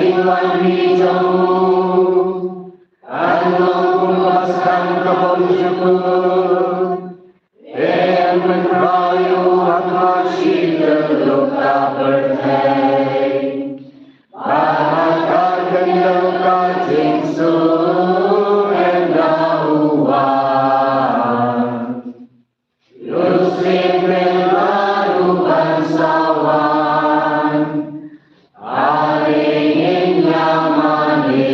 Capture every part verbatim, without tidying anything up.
Wan mi jong u, kan long kum ka skam ka bym jukut. Em pynkhraw ïa u ha khmat shi tyllup ka pyrthei. Bad ha ka khyndew ka jingsuk ynda u wan. Ïohsngew pynban u ban sa wan. Are ngin ïa mane.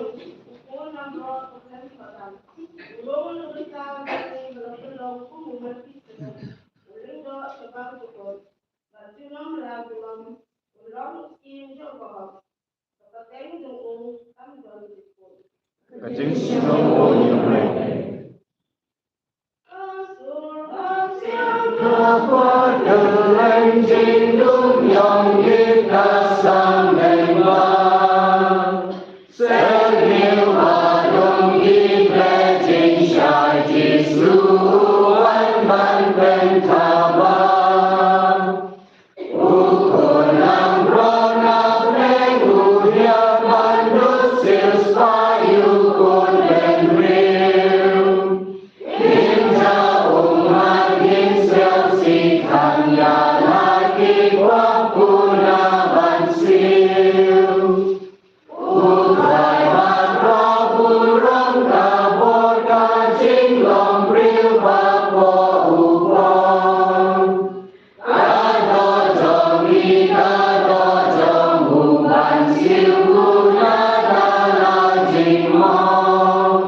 U Khun Namrot u khlem sngewthuh. U rung u rita bad u la pynlong kum u myrkhih sngewthuh. U lyngdoh shabar jukut. Bad junom la junom. U long u syiem jong u bahok. Ka pateng jong u kam don jingkut. Ka jingshnong u ïa U Blei. Ka por ka leng jingdum ïong ïa ka sameng ba. Sngewbha dum ki peit jingshai Jisu u wan ban pynthama. U Khun Namrot na pdeng u hiar ban duk siew spah ïa u Khun Bynriew. Im jia u mat ngin siew sih tang ïa la ki kwah puna ban siew. U Trai Baroh u rung ka bor ka jinglong briew bapoh u pon. Ka doh jong ngi ka doh jong u ban siew u na da la jingmong.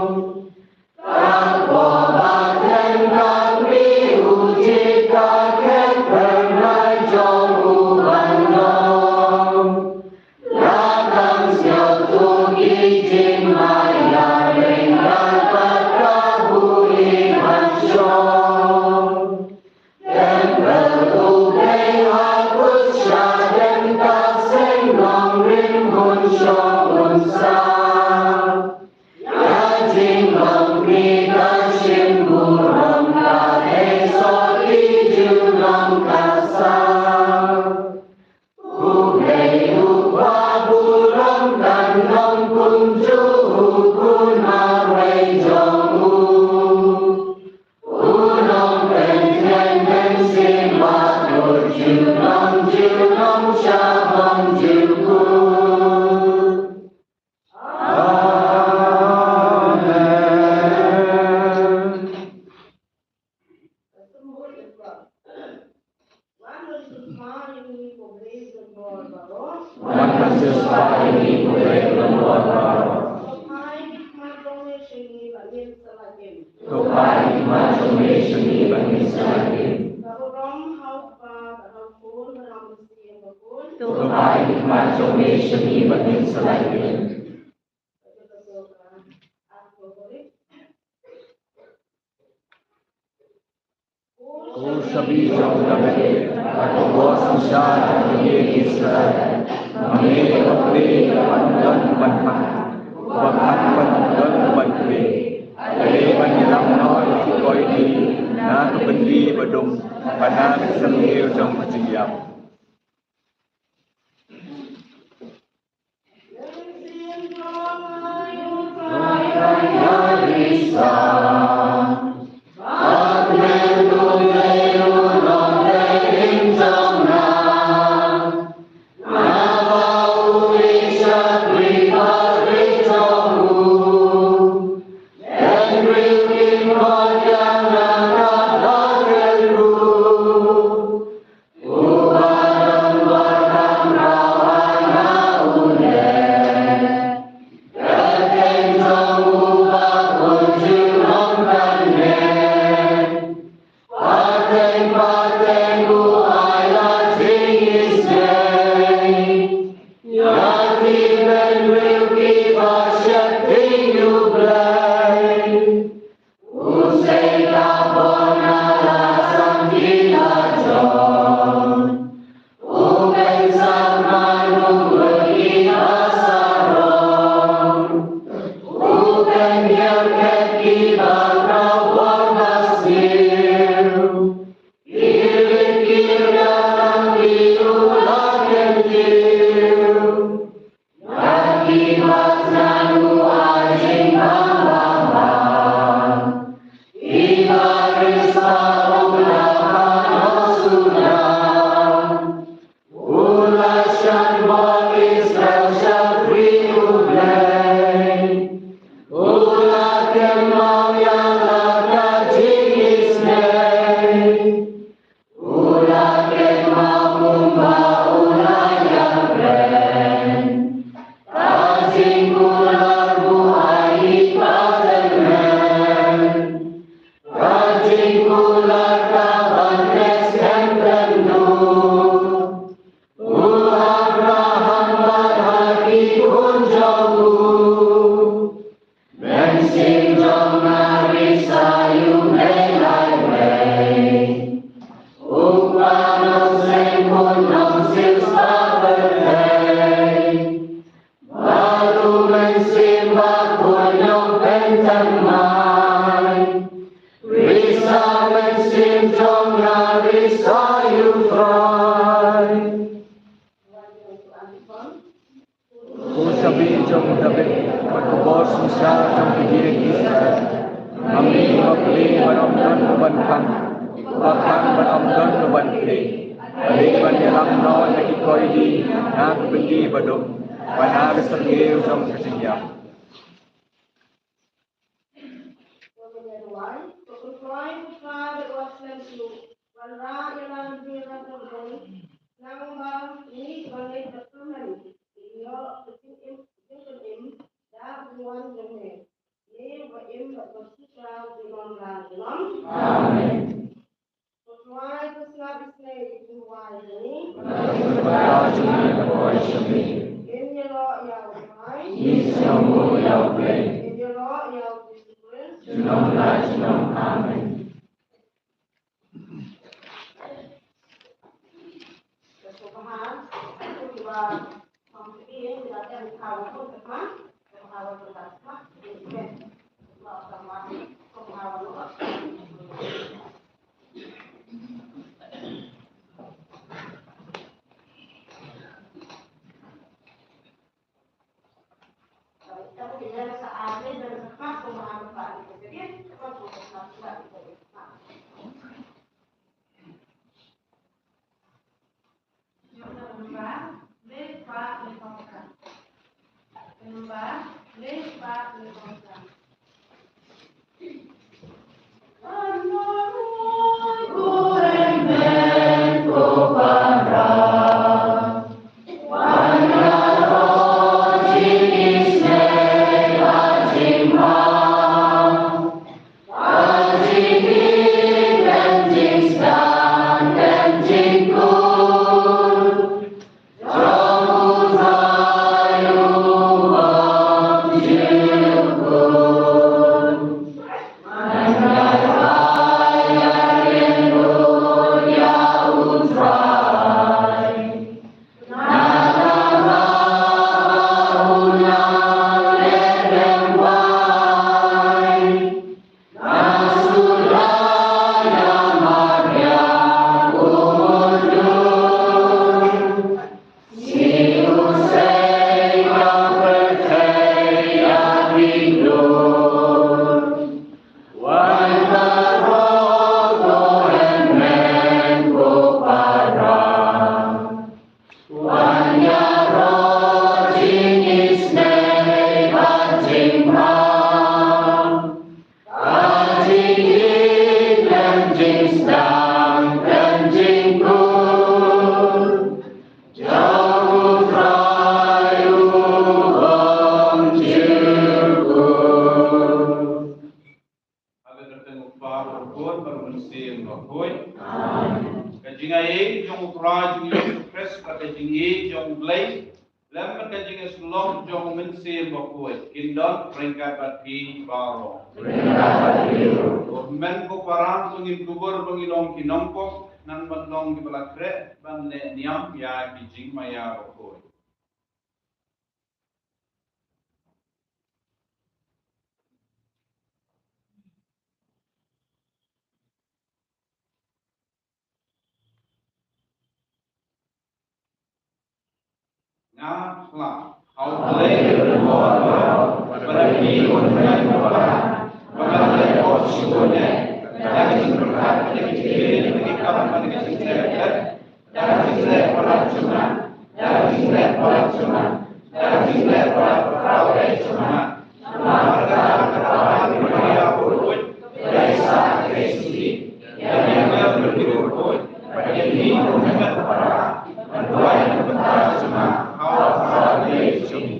Ka bor ba khlem ka ri u jied ka khet kyrhai jong u ban long. La dang sngewthuh ki jingma ïa lyngngai bad ka buri ban shong. Templ U Blei ha kut shadem ka seng nongrim un shong un sah. Ïa jinglong ngi ka shim burom ka ei sor ki junom ka sah. U Blei u Kpa burom kan long kumjuh u Khun marwei jong u. U Nongpynkhiah Mynsiem Bakhuid junom junom sha bymjukut. Amen. Wan ban shisha ïa ngi ko Blei jong bor baroh. To phai khmat jong me sha ngi ba ngin sa lait im. To phai khmat jong me sha ngi ba ngin sa lait im. Ka burom ha u Kpa bad ha u Khun bad ha u Mynsiem Bakhuid. To phai khmat jong me sha ngi ba ngin sa lait im. Ko Shabi jong David, bad ko Bor synshar jong ïing Israel, ma me ka Blei ka ban don ban mat, uba mat ban don ban plie. Balei ban ïalam noh ïa ki koidi na ka byndi badum, bad na ka syrngiew jong ka jingïap? Ka bynta jong u Dabid, bad ka bor synshar jong ki dieng Israel. Ma me, uba plie ban ym don uban khang, uba khang ban ym don uban plie. Balei ban ïalam noh ïa ki koidi na ka byndi baduk, bad na ka syrngiew jong ka jingïap? Amen. Ko Trai, to sngap ïa u rwai jong ngi. Ba ka jingim ka poi sha me. Ngin ïaroh ïa u Trai. Ngin ïaroh ïa u Blei. Ngin ïaroh ïa u Jisu Khrist. Junom la junom. Amen. Ha ka kyrteng u Kpa, u Khun bad u Mynsiem Bakhuid. Amen. Ka jingaiei jong u Trai jong ngi Jisu Khrist bad ka jingïeit jong u Blei, lem bad ka jingïasyllok jong u Mynsiem Bakhuid, kin don ryngkat bad phi baroh. Ko hynmen ko para, to ngin kubur ba ngin long ki nongpop, nang ban long kiba la khreh ban leh niam ïa ki jingmaïa bakhuid. Nga phla ha U Blei uba bor, ba da phi un ïaid bad nga, ba ngan leit bad shuh ne, da ka jingpyrkhat, da ka jingkyrmen, da ka jingkam, da ka jingkyrmen. Da ka jingleh palat jong nga, da ka jingleh palat jong nga, da ka jingleh palat para bangeit jong nga. Namar kata ka dawa ka Maria baroh, Blei sa ka Blei shisha, ïa ngi ki bym kyrkhu, bad ïa ngi ki bym kyrkhu para, ban duwai na ka bynta jong nga ha u Trai Blei jong ngi.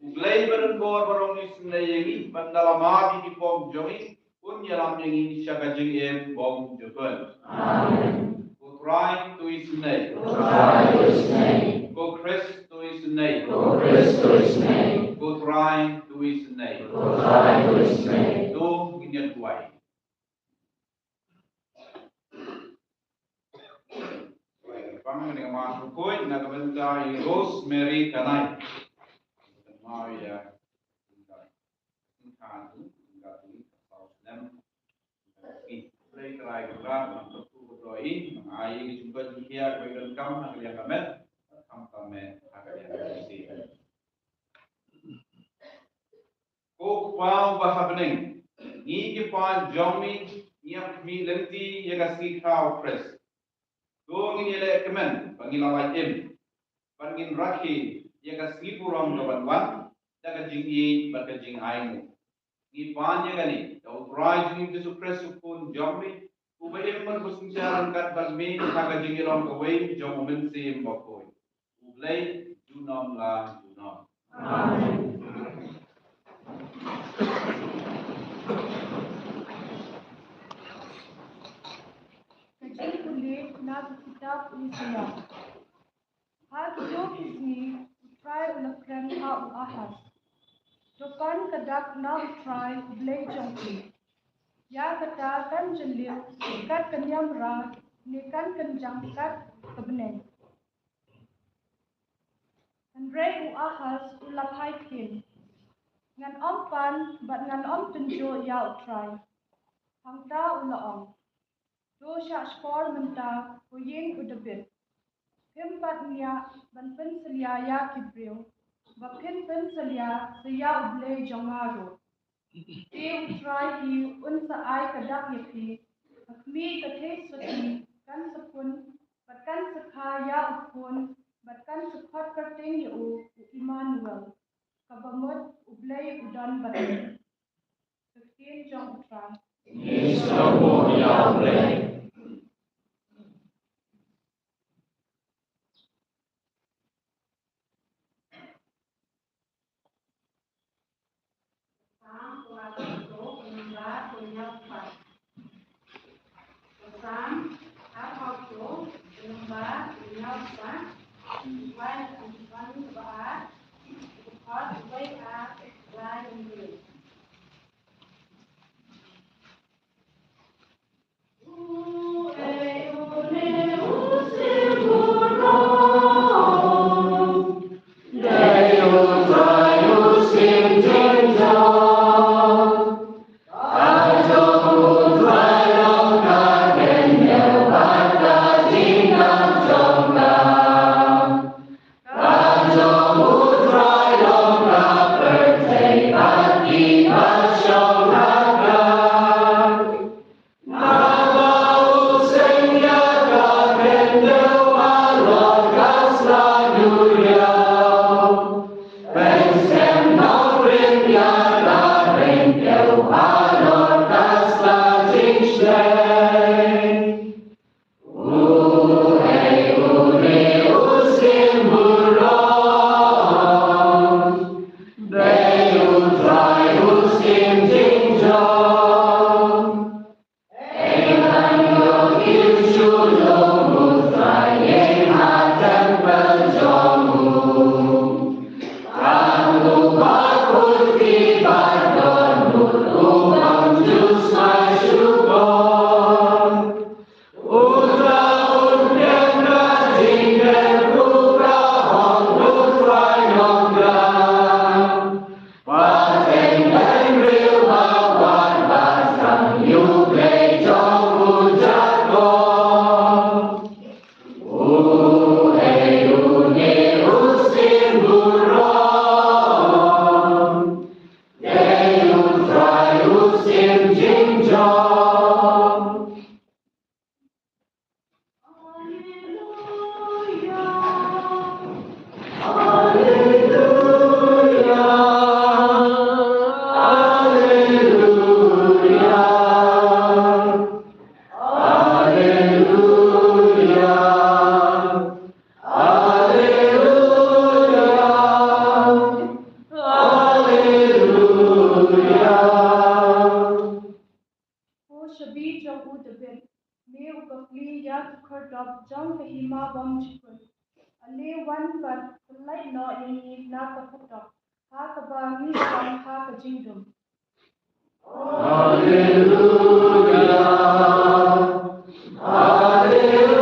U Blei ba don bor ba long isynei ïa ngi, ban da la mad ïa ki pop jong ngi, un ïalam ïa ngi sha ka jingim bymjukut. Amen. Ko Trai to isynei. Ko Trai to isynei. Ko Khrist to isynei. Ko Khrist to isynei. Ko Trai to isynei. Ko Trai to isynei. To ngin ïa duwai. Pang, ngi ka mar bakhuid na ka bynta i Rosemary Kanai. Ka mar ïa ka, ka, ka, ka, ka, ka, ka, Blei Trai Kynrad, nang kyrkhu kyrdoh ïa i, nang ai ïa i ka jingkoit jingkhiah kaba i donkam ha ka liang ka met, khamtam eh ha ka liang ka jingïaseng. Kpa uba ha bneng, ngi ki paid jong me ngi ap khmih lynti ïa ka sngi kha u Khrist. To ngin ïaleh kmen ba ngi la lait im bad ngin rakhe ïa ka sngi burom ka ban wan da ka jingïeit bad ka jingainguh. Ngi pan ïa kane da U Trai jong ngi Jisu Khrist, U Khun jong me, uba im bad uba synshar ryngkat bad me ha ka jingïalong kawei jong U Mynsiem Bakhuid, U Blei, junom la junom. Amen. Ka jingpule na ka kitab U Isaiah. Ha kito ki sngi U Trai u la kren ha u Ahaz: To pan ka dak na U Trai U Blei jong phi. Ïa kata kan jylliew kat ka niam ra ne kan kynjang kat ka bneng. Hynrei u Ahaz u la phai khie: Ngan ym pan bad ngan ym tynjuh ïa U Trai. Hangta u la ong: To shah shkor mynta, ko ïing u Dabid. Phim pat ngiah ban pynsalia ïa ki briew, ba phin pynsalia sa ïa U Blei jong nga ruh. Te U Trai hi un sa ai ka dak ïa phi, ha khmih ka theisotti kan sa pun, bad kan sa kha ïa u khun, bad kan sa khot kyrteng ïa u, u Immanuel, kaba mut U Blei u don bad ngi. Ka ktien jong U Trai. Ngi sngewbha ïa U Blei. Psalm one oh two, number twenty-five. Psalm one oh two, number twenty-five. One, one, one, one, one, one, one. Ko shabi jong u Dabid, me uba plie ïa ki khyrdop jong ka hima bymjukut, ale wan bad pynlait noh ïa ngi na ka phytop, ha kaba ngi don ha ka jingdum. Haleluya, haleluya,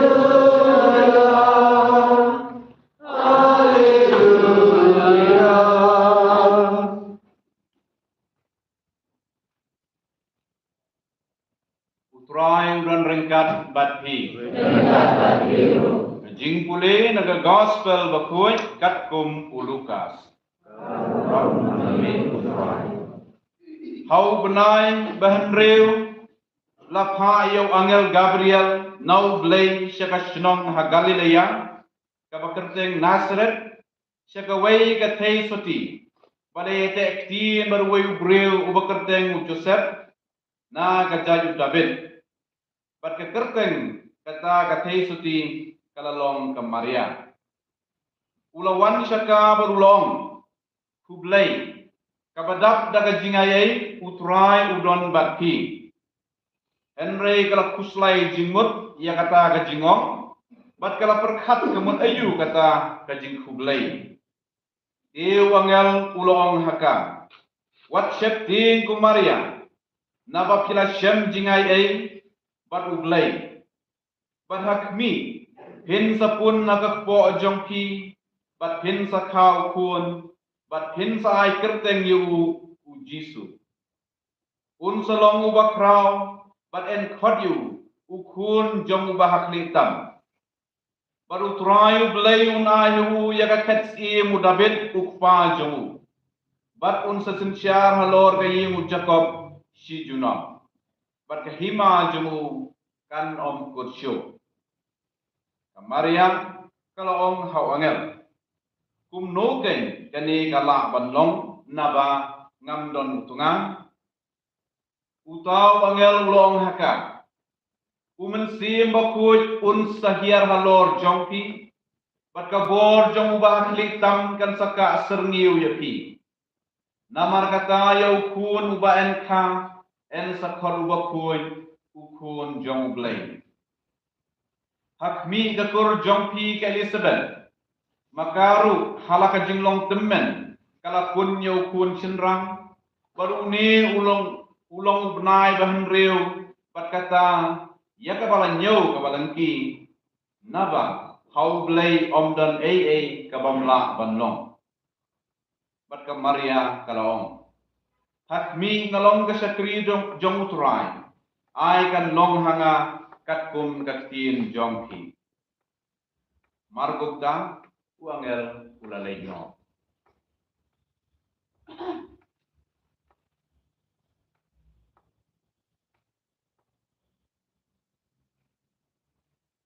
haleluya. U Trai u don ryngkat bad phi. Ryngkat bad phi ruh. Ka jingpule na ka Gospel bakhuid katkum u Lukas. Ka burom ha me, U Trai. Ha u bnai ba hynriew la phah ïa u angel Gabriel na u Blei sha ka shnong ha Galilea, kaba kyrteng Nasareth, sha kawei ka thei suti, ba la ïateh ktien bad uwei u briew uba kyrteng u Joseph, na ka jaid u Dabid. Bad ka kyrteng kata ka thei suti ka la long ka Maria. U la wan sha ka bad u la ong, Khublei, kaba dap da ka jingaiei, u Trai u don bad phi. Hynrei ka la khuslai jingmut ïa kata ka jingong, bad ka la pyrkhat ka mut aïu kata ka jingkhublei. Te u angel u la ong ha ka, wat sheptieng ko Maria, naba phi la shem jingaiei bad u Blei. Bad ha khmih, phin sa pun ha ka kpoh jong phi, bad phin sa kha u khun, bad phin sa ai kyrteng ïa u, u Jisu. Un sa long uba khraw, bad yn khot ïa u, u khun jong uba hakhlieh tam. Bad u Trai u Blei un ai ha u ïa ka khet syiem u Dabid u kpa jong u. Bad un sa synshar halor ka ïing u Jakob shi junom. Bad ka hima jong u kan ym kut shuh. Ka Maria ka la ong ha u angel, kumno keiñ kane ka lah ban long, naba ngam don u tnga? Uta u angel u la ong ha ka, u Mynsiem Bakhuid un sa hiar halor jong phi, bad ka bor jong uba hakhlieh tam kan sa kah syrngiew ïa phi. Namar kata ïa u khun uba yn kha, yn sa khot uba khuid, u khun jong u Blei. Ha khmih, ka kur jong phi ka Elisabet, ma ka ruh ha la ka jinglong tymmen ka la pun ïa u khun shynrang, bad une u long, u long u bnai ba hynriew, bad kata ïa kaba la ñiew kaba lyngkhi, naba ha u Blei ym don ei ei ka bym lah ban long. Bad ka Maria ka la ong, ha khmih, nga long ka shakri jong, jong u Trai, ai kan long ha nga katkum ka ktien jong phi. Mar kumta u angel u la leit noh.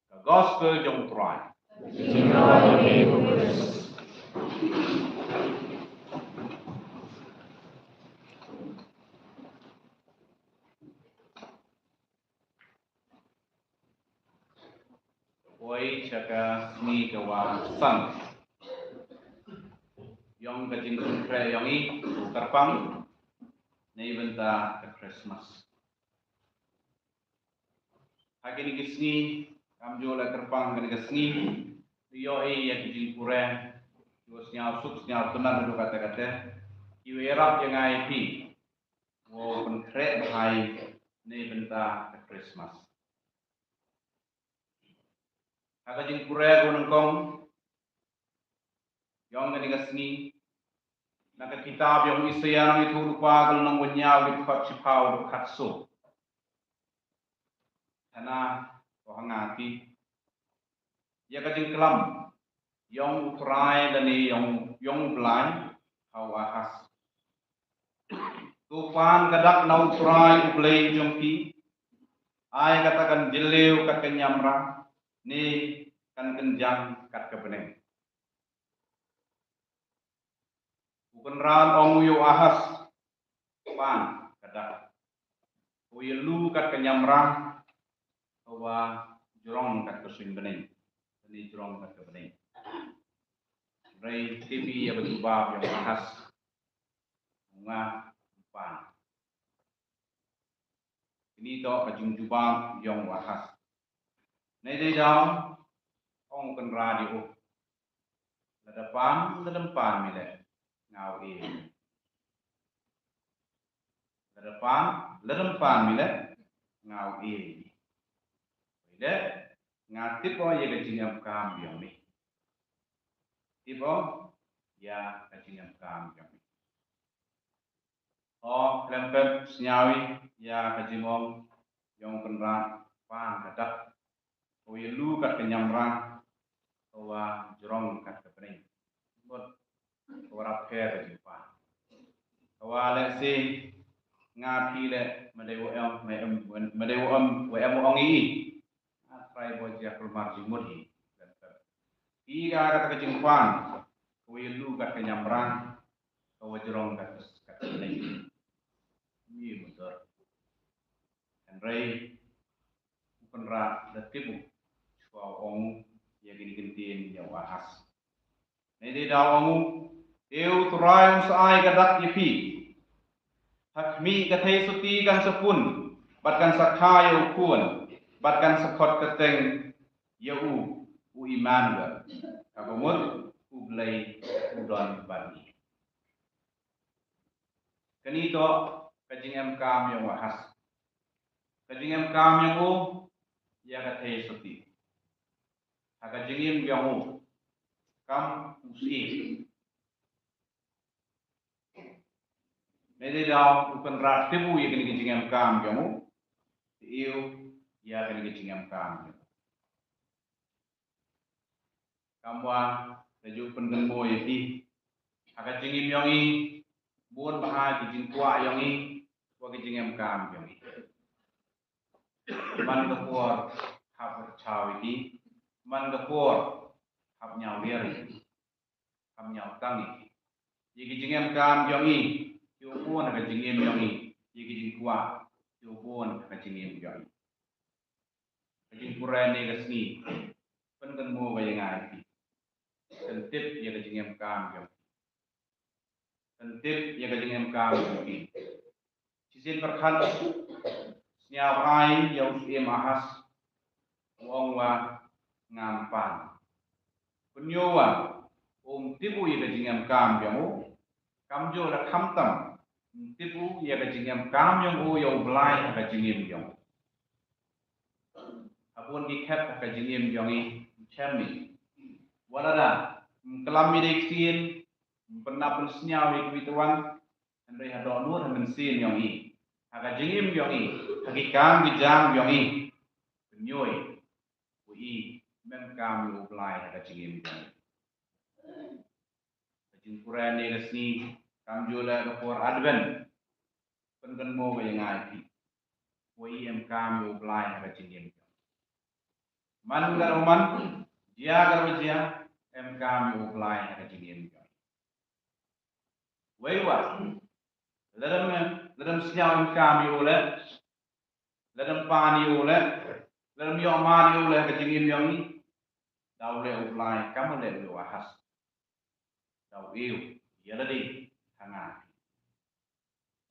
Ka Gospel jong u Trai. Poi sha ka sngi ka wa san ïong ka jingkren ïong i u kyrpang nei bynta ka Christmas. Ha kine ki sngi, kam ju la kyrpang kine ki sngi, ïoh i ïa ki jingpure, ju sñiaw suk sñiaw tynat ruh kata kata, ki wa ïarap ïa ngi phi, wow pynkhreh bha i nei bynta ka Christmas. Ha ka jingpure ko nyngkong ïong kane ka sngi, na ka kitab ïong Isaïah nongïathuhlypa ka lynnong wahynñiaw, ka dkhot shiphew, ka dkhot soo. Hana, ko hanga ti ïa ka jingklam ïong u Trai lane ïong, ïong u Blai ha u Ahas. To pan ka dak na u Trai u Blei jong phi, ai kata kan jylliew kat ka ñiamra, ne kan kynjang kat ka bneng. U Kynrad ong u ïa u Ahas, pan ka dak, u ïa lu kat ka ñiamra, u wa jrong kat ka suiñ bneng, ne jrong kat ka bneng. Rei tipi ïa ka jubab ïong u Ahas. Nga pan. Kini to ka jingjubab ïong u Ahas. Nei dei daw, ong u Kynrad ïa u. Lada pan, lada ym pan mi leh, nga u ïa. Lada pan, lada ym pan mi leh, nga u ïa. Leh, nga tip o ïa ka jingïam kam ïong mi. Tip o ïa ka jingïam kam ïong mi. O, khlem pep sñiaw i ïa ka jingong ïong u Kynrad, pan ka dak, u ïa lu kat ka ñiamra, u wa jrong kat ka bneng. Mut, u wa rap pher ka jingpan. U wa leh si, Nga phi leh, ma dei wa em, ma em, ma dei wa em, wa em ong i. Nga trai bo jia kulmar jingmut hi. Phi ka kata ka jingkwan, ka wa ïalu kat ka ñiamrang, ka wa jrong kat ka, kat ka lei. Ni mutor. Hynrei u Kynrad da tip u, shuwa u ong ïa kine ki ktien ïa u Ahas. Ngi dei da ong u, te u Trai un sa ai ka dak ïa phi. Ha khmih ka theisotti kan sa pun, bad kan sa kha ïa u khun, bad kan sa khot kyrteng ïa u, u Immanuel. Kaba mut, U Blei u don bad ngi. Kane to ka jingem kam ïa u Ahas. Ka jingem kam ïa u ïa ka theisotti. Ha ka jingim ïa u kam u si. Ngi dei da u Kynrad tip u ïa kane ka jingem kam ïa u. Te ïa u ïa kane ka jingem kam ïa u. Kam wa da ju pynkynmaw ïa phi. Ha ka jingim ïong i, bun bha ki jingkwah ïong i, wa ki jingem kam ïong i. Man ka por hap chaw ïa ki, man ka por hap ñiaw ïa ki, hap ñiaw tang ïa ki. Ïa ki jingem kam ïong i, ïa u bun ha ka jingim ïong i, ïa ki jingkwah, ïa u bun ha ka jingim ïong i. Ka jingkren ne ka sngi, pynkynmaw ka ïa nga ïa phi. Kan tip ïa ka jingem kam ïong i. Kan tip ïa ka jingem kam ïong i. Shisien pyrkhat, sñiaw ai ïa u Syiem Ahas, u ong wa ngam pan. Pynïoh wa um tip u ïa ka jingem kam ïong u. Kam ju la khamtam, um tip u ïa ka jingem kam ïong u ïa u Blai ha ka jingim ïong u. Ha bun ki khep ha ka jingim ïong i, um chem i. Wa lada um klam i dei ktien, um pynap pynsñiaw i kiwi twan, hynrei ha dohnud ha mynsiem ïong i, ha ka jingim ïong i, ha ki kam ki jam ïong i, pynïoh i, wa i mem kam ïa u Blai ha ka jingim ïong i. Ka jingkren ne ka sngi, kam ju la ka por Advent, pynkynmaw ka ïa nga ïa phi. Wa i em kam ïa u Blai ha ka jingim. Man ka ruh man, jia ka ruh jia, em kam ïa u Blai ha ka jingim. Wei wa, lada em, lada em sñiaw em kam ïa u leh, lada em pan ïa u leh, lada em ïoh man ïa u leh ha ka jingim ïong i, da u leh u Blai kam u leh u Ahas. Da u ïoh ïa lade ha nga.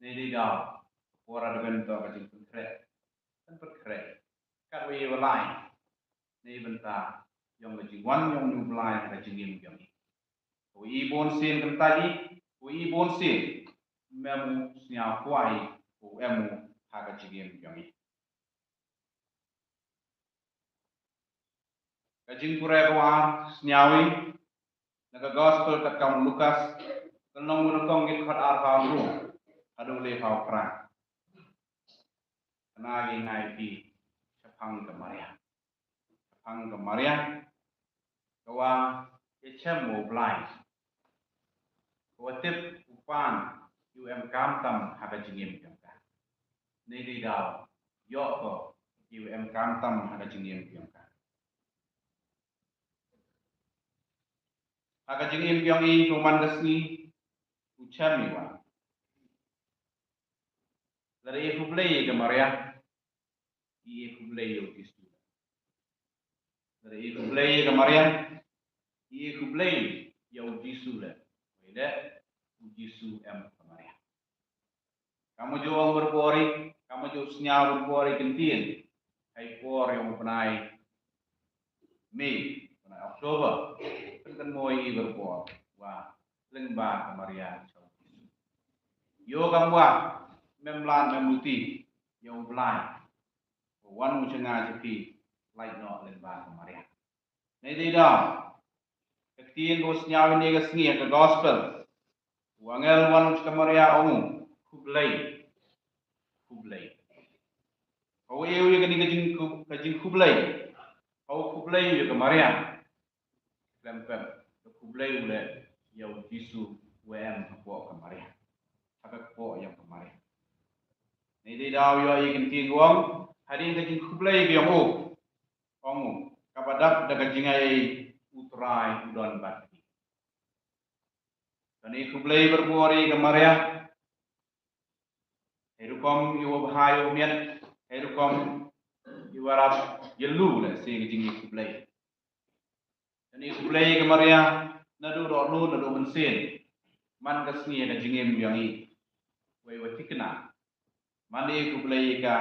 Ngi dei da u por Advent to ka jingpynkhreh, kan pynkhreh katwei ïa u Blai. Ngi bynta ïong ka jingwan ïong u Blai ha ka jingim ïong i. U i bun sien kynta i, u i bun sien mem u sñiaw kwai, u em u ha ka jingim ïong i. Ka jingkren ka wa sñiaw i na ka Gospel katkam u Lukas, ka lynnong ba nyngkong, dkhot arphew hynriew haduh laiphew phra. Kane ka ngi ai phi shaphang ka Maria. Shaphang ka Maria, ka wa ïa chem u Blai. Ka wa tip u pan ïa u em kam tam ha ka jingim jong ka. Ngi dei da u ïoh ko ïa u em kam tam ha ka jingim jong ka. Ha ka jingim jong i, u man ka sngi u chem i wa. Lada i khublei ïa ka Maria, i khublei ïa u Jisu. Lada i khublei ïa ka Maria, i khublei ïa u Jisu leh. Wei leh u Jisu em ka Maria. Kam ju ong barabor i, kam ju sñiaw barabor i kyntien. Hai por ïa u bnai May, bnai October, kan kan mui i barabor wa lyngba ka Maria. Ïoh kam wa mem lad mem luti ïa u Blai, wan u jngai jong phi, lait noh lyngba ka Maria. Ngi dei da ka ktien ba sñiaw ïa ka sngi ha ka Gospel. U angel wan sha ka Maria, ong u, khublei, khublei. Ka wa ïa u ïa kane ka jing, ka jingkhublei, ka wa khublei ïa ka Maria. Khlem pep, ka khublei u leh ïa u Jisu wa em hapoh ka Maria, ha ka kpoh ïa ka Maria. Nei dei daw ïoh i kynti ngong, hadien ka jingkhublei ka ïong u. Ong u, kaba dap da ka jingai ei u Trai u don bad phi. Kane khublei barabor i ka Maria. Hei rukom i wa bha i wa miat, hei rukom i wa rap ïa lu le si ka jingkhublei. Kane khublei ka Maria, naduh dohnud naduh mynsiem. Man ka sngi ka jingim ïong i. Wei wa thikna. Man i khublei ka,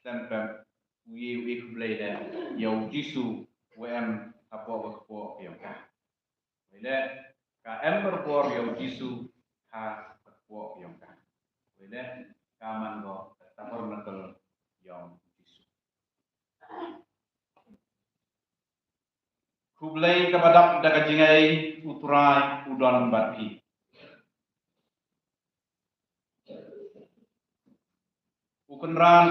sem pep, u i u i khublei de, ïa u Jisu, u em, hapoh ka kpoh ka ïong ka. Wei le, ka em barabor ïa u Jisu, ha ka kpoh ka ïong ka. Wei le, ka man ko, ka tabernacle ïong u Jisu. Khublei kaba dap da ka jingai u Trai u don bad phi. U Kynrad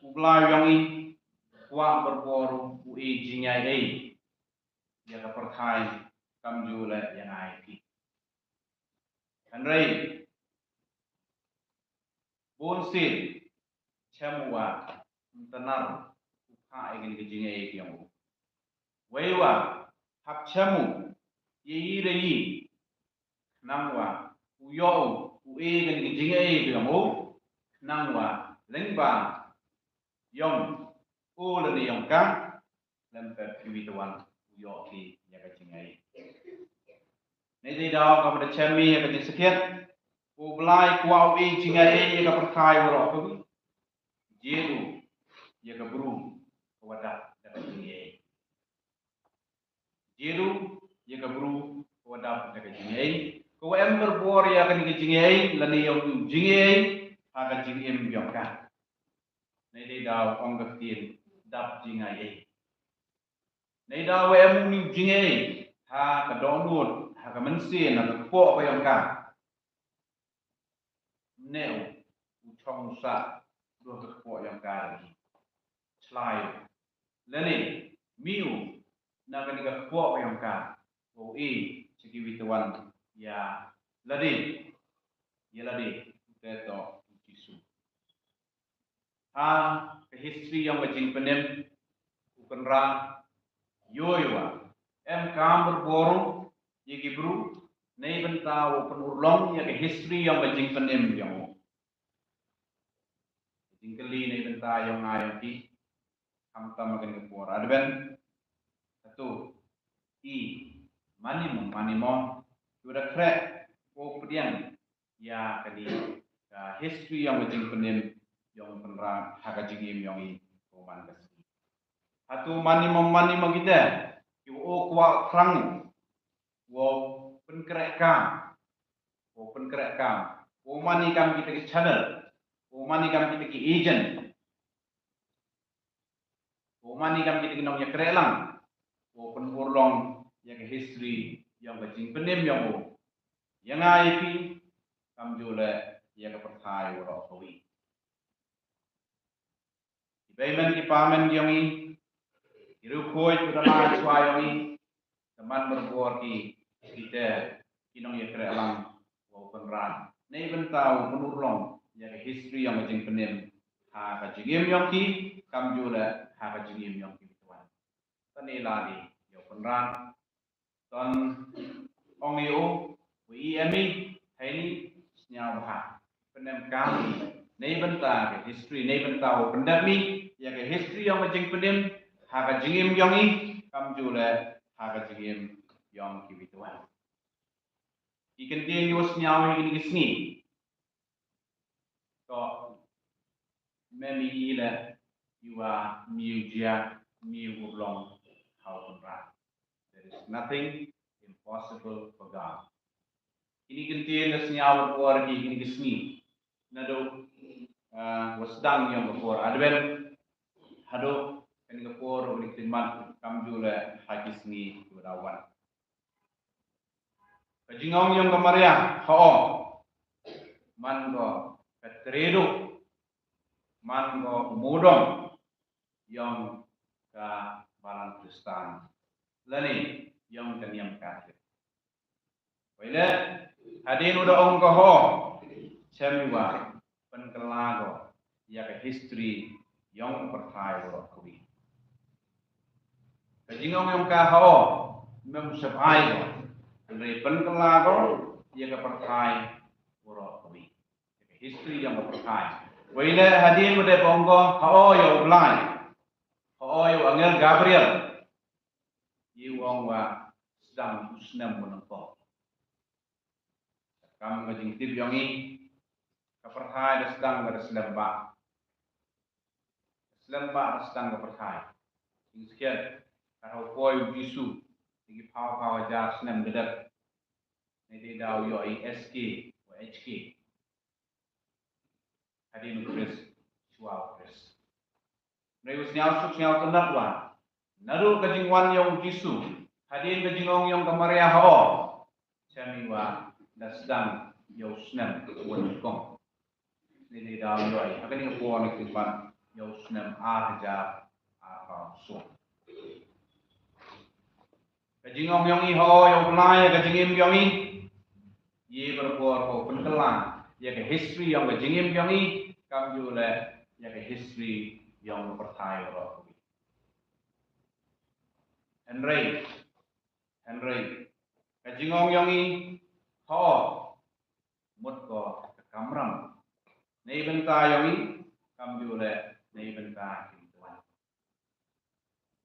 u Blai ïong i, kwah barabor u i jingai ei. Ïa ka pyrthai kam ju le ïa ngai phi. Hynrei bun sien, chem u wa, ym tnar, u kha ïa kane ka jingai ka ïong u. Wei wa, hap chem u, ïa i da i, khnang wa, u ïoh u, u ïa kane ka jingai ka ïong u, khnang wa, lyngba, ïong, u lane ïong ka, lem pep kiwi te wan, u ïoh ki ïa ka jingai. Nei dei daw kaba da chem i ïa ka jingsakhiat, u Blai kwah u i jingai ïa ka pyrthai waroh kawi. Jied u ïa ka bru ka wa dap da ka jingai. Jied u ïa ka bru ka wa dap da ka jingai. Ka wa em barabor ïa kane ka jingai, lane ïong u jingai, ha ka jingim ïong ka. Nei dei daw ong ka ktien dap jingai ei. Nei daw wa em u ni u jingai, ha ka dohnud, ha ka mynsiem, ha ka kpoh ka ïong ka. Ne u, u chong u sah, duh ka kpoh ïong ka lagi. Chlai u. Lane, mih u, na kane ka kpoh ka ïong ka. Wa u i, cha kiwi te wan, ïa lade. Ïa lade, u te to, u Jisu. Ha ka history ïong ka jingpynim, u Kynrad, ïoh i wa em kam barabor ïa ki bru, nei bynta u pynurlong ïa ka history ïong ka jingpynim ïong u. Jingkylli nei bynta ïong nga ïong phi, khamtam ha kane ka por Advent, hato i, mane mo, mane mo, ki wa da khreh, ko pdiang, ïa kane ka history ïong ka jingpynim ïong u Kynrad ha ka jingim ïong i ko man ka sngi. Hato mane mo mane mo kita ki wa u kwah thrang u, wow pynkreh kam, wow pynkreh kam, wow mane kam kita ki channel, wow mane kam kita ki agent. Ko mane kam kita ki nongïakhreh lang. Ko pynurlong ïa ka history ïong ka jingpynim ïong u. Ïa nga ïa phi kam ju leh ïa ka pyrthai waroh kawi. Ki beimen ki pamen ïong i. Ki riewkhuid ki dang ai shuwa ïong i. Ka man barabor ki, kita, ki nongïakhreh lang, wa u Kynrad. Nei bynta u pynurlong, ïa ka history ïong ka jingpynim, ha ka jingim ïong ki, kam ju leh, ha ka jingim ïong ki bituan. Tang ïa lade, ïa u Kynrad. Tang ong ïa u, wa i em i, hei ni, sñiaw bha. Pyndem kam, nei bynta ka history, nei bynta u pyndem i, ïa ka history ïong ka jingpynim, ha ka jingim ïong i, kam ju leh, ha ka jingim ïong ki bituan. Ki kyntien ïa u sñiaw ïa kine ki sngi. To, mem i leh, ïa u wa, mi u jia, mi u urlong, ha u Kynrad. There is nothing impossible for God. Kine ki kyntien da sñiaw barabor ki kine ki sngi. Naduh, ah, wa sdang ïong ka por Advent. Haduh, kane ka por, kane ka ktien mat, kam ju leh ha ki sngi, ki wa da wan. Ka jingong ïong ka Maria, ha u. Man ko, ka triew. Man ko, u mudong. Ïong ka balang Khristan. Lane, ïong ka niam Katholik. Wei leh, hadien u da ong ko ho, chem i wa, pynkylla ko, ïa ka history yong ka pyrthai waroh kawi. Ka jingong yong ka ha o, mem sep ai ko, hynrei pynkylla ko ïa ka pyrthai waroh kawi. Ïa ka history yong ka pyrthai. Wei le hadien ba dei ba ong ko ha o ïa u Blai, ha o ïa u angel Gabriel, ïa u ong wa sdang u snem u nyngkong. Kam ka jingtip yong i, ka pyrthai da sdang ka da slem ba. Slem ba da sdang ka pyrthai. Jingskhem, ka hau poi u Jisu, ïa ki phaw phaw hajar snem da dep. Nei dei daw ïoh i S K, wa H K. Hadien u Khrist, shuwa u Khrist. Hynrei u sñiaw suk sñiaw kyndat wa naduh ka jingwan yong u Jisu, hadien ka jingong yong ka Maria ha o, chem i wa da sdang ïa u snem u nyngkong. Nei dei daw ïoh i, ha kane ka por ni ki ban ïa u snem ar hajar ar phaw suk. Ka jingong yong i ha o ïa u Blai ïa ka jingim yong i, ïa barabor ko pynkylla ïa ka history yong ka jingim yong i, kamjooh le ïa ka history yong ka pyrthai waroh kawi. Hynrei, hynrei ka jingong yong i ha o mut ko ka kamram na i bynta yong i, kamjooh le na i bynta ki wan.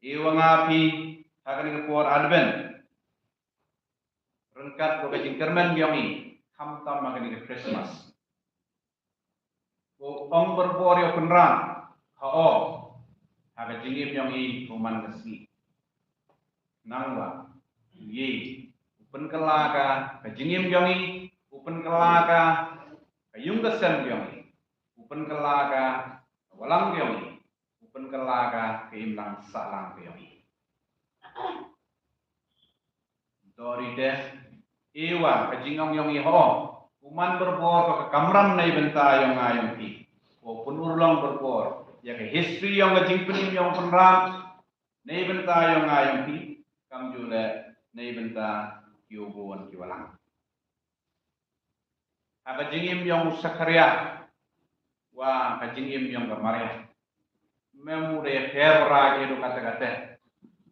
I wa nga phi ha kane ka por Advent, ryngkat ko ka jingkyrmen yong i, khamtam ha kane ka Christmas. Ko ong barabor ïa u Kynrad ha o, ha ka jingim yong i ko man ka sngi. Nangwa u ye, u pynkylla ka ka jingim yong i, u pynkylla ka ka yung ka sem yong i, u pynkylla ka ka walang yong i, u pynkylla ka ka imlang sahlang yong i. Dori te, i wa ka jingong yong i ha o, u man barabor ka kamram na i bynta yong nga yong phi. Ko pynurlong barabor ïa ka history yong ka jingpynim yong u Kynrad na i bynta yong nga yong phi, kamjooh le na i bynta ki u bun ki walang. Ha ka jingim yong u Sakharia wa ka jingim yong ka Maria, mem u dei pher ra ki du kata kata.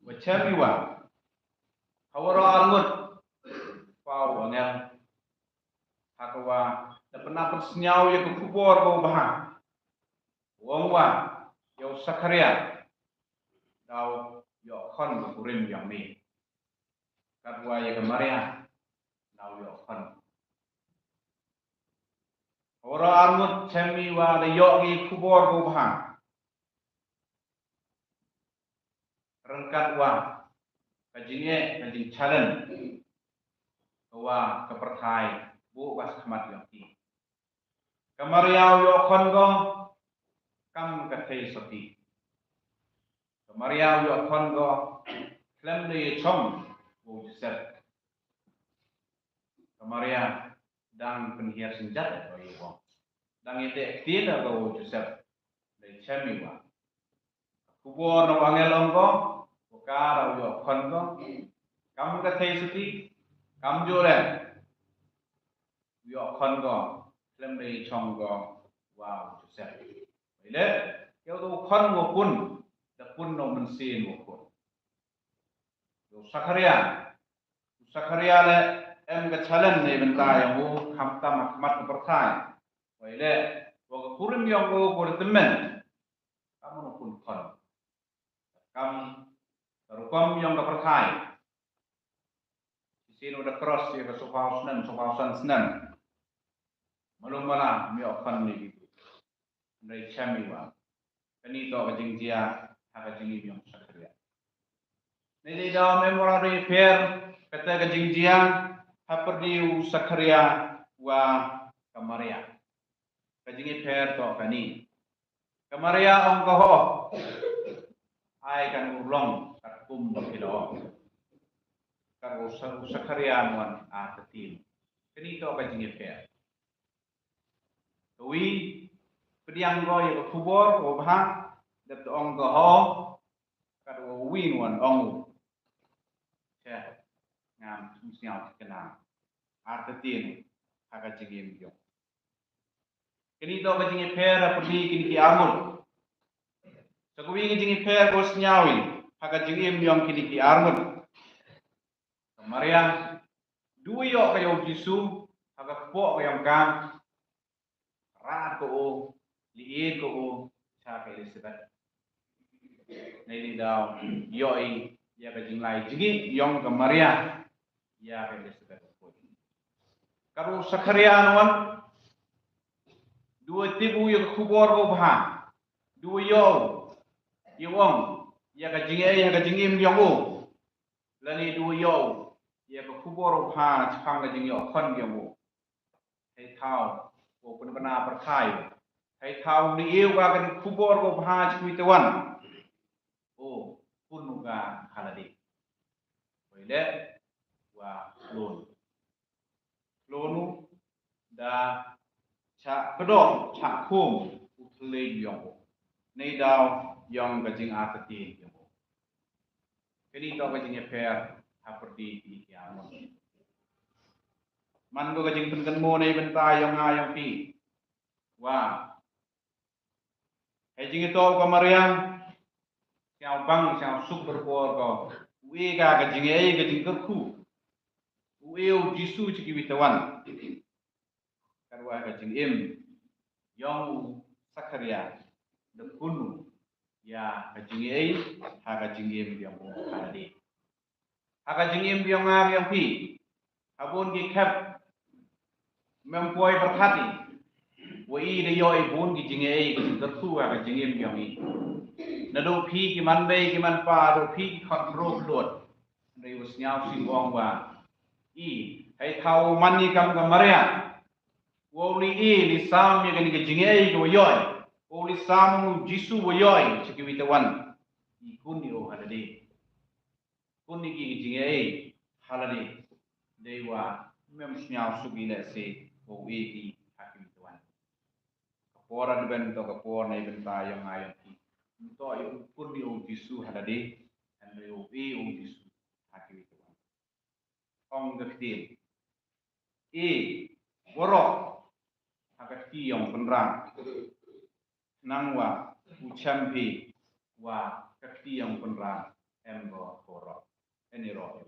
Wa chem i wa ha waroh arngut, pa u angel, ha ka wa da pynap pynsñiaw ïa ka khubor ka u bha, u ong wa ïa u Sakharia, daw ïoh khon ka kurim yong me. Katwa ïa ka Maria, daw ïoh khon. Waroh arngut chem i wa da ïoh ki khubor ka u bha. Ryngkat wa ka jingeh, ka jingchallenge ka wa ka pyrthai buh ka shakhmat yong ki. Ka Maria u ïoh khon ko kam ka thei soti. Ka Maria u ïoh khon ko khlem da ïa chong ko u Joseph. Ka Maria dang pynhiar synjat ko ïa ko. Dang ïa teh ktien ko u Joseph. Dei chem i wa khubor na u angel ong ko, ko ka da u ïoh khon ko kam ka thei soti, kamjooh le u ïoh khon ko khlem da ïa chong ko wa u Joseph. Wei le, ïa u khon wa pun, da pun na u Mynsiem wa pun. Ïa u Sakharia, u Sakharia le em ka challenge na i bynta yong u, khamtam ha khmat ka pyrthai. Wei le, wa ka kurim yong u ko da tymmen, kam u pun khon. Kam ka rukom yong ka pyrthai. Shisien u da cross ïa ka soophaw snem, soophaw san snem. Malu mala, ym ïoh khon ne ki. Hynrei chem i wa kani toh ka jingjia ha ka jingim yong u Sakharia. Nei dei daw mem u ra dei pher kata ka jingjia hapyrdi u Sakharia wa ka Maria. Ka jingïapher toh kani. Ka Maria ong ka ho, ai kan urlong katkum ba phi la ong. Kat u Sa-, u Sakharia wan artatien. Kani toh ka jingïapher. Ka wi pdiang ko ïa ka khubor u bha, dep to ong ka ho, kat u wi wan ong u. Che, ngam sñiaw kena. Artatien ha ka jingim yong. Kani toh ka jingïapher ha pyrdi kini ki arngut. Sa kawei ka jingïapher ko sñiaw i ha ka jingim yong kini ki arngut. Ka Maria, du ïoh ka yong Jisu ha ka kpoh ka yong ka, rat ko u, liit ko u cha ka Elizabeth. Nei ni daw ïoh i ïa ka jinglai jngi yong ka Maria ïa ka Elizabeth. Ka ru Sakharia nwan, du tip u ïa ka khubor ko bha, du ïoh u ïa ong ïa ka jingei ha ka jingim yong u. Lane du ïoh u ïa ka khubor ko bha chaphang ka jingïoh khon yong u. Hei thaw ko pynbna pyrthai. Hei thaw ni ïa ka khubor ko bha chi kwi te wan. O, pun u ka halade. Wei le wa lon. Lon u da cha kdok cha khum u thlei yong u. Nei daw yong ka jingartatien yong u. Kani toh ka jingïapher ha pyrdi kini ki arngut. Man ko ka jingpynkynmo nei bynta yong nga yong phi. Wa hei jingïathuh ka Maria, sñiaw bang sñiaw suk berpor ko. U e ka ka jingei ka jingkyrkhu. U e u Jisu chi kwi te wan. Ka ruh ka jingim yong u Sakharia da pun u ïa ka jingei ha ka jingim yong u halade. Ha ka jingim yong nga yong phi, ha bun ki khep mem poi pyrkhat i wa i da ïoh i bun ki jingei ki jingkyrkhu ha ka jingim yong i. Naduh phi ki man bei ki man pa, naduh phi ki khon khynroo khyllood. Hynrei u sñiaw sing ong wa i hei thaw man i kam ka Maria. Wa u li i li sam ïa kani ka jingei ka wa ïoh i. Wa u li sam u Jisu wa ïoh i chi kwi te wan. I kun i o halade. Kun i ki jingei halade. Dei wa mem sñiaw suk i lehse wa u e ki ha kwi te wan. Ka por advent toh ka por nei bynta yong nga yong phi. Nto i u kun i o Jisu halade. Hynrei u e o Jisu ha kwi te wan. Ong ka ktien. E, waroh ha ka kti yong Kynrad. Nang wa u chem phi wa ka kti yong Kynrad em ko waroh. Eni roh.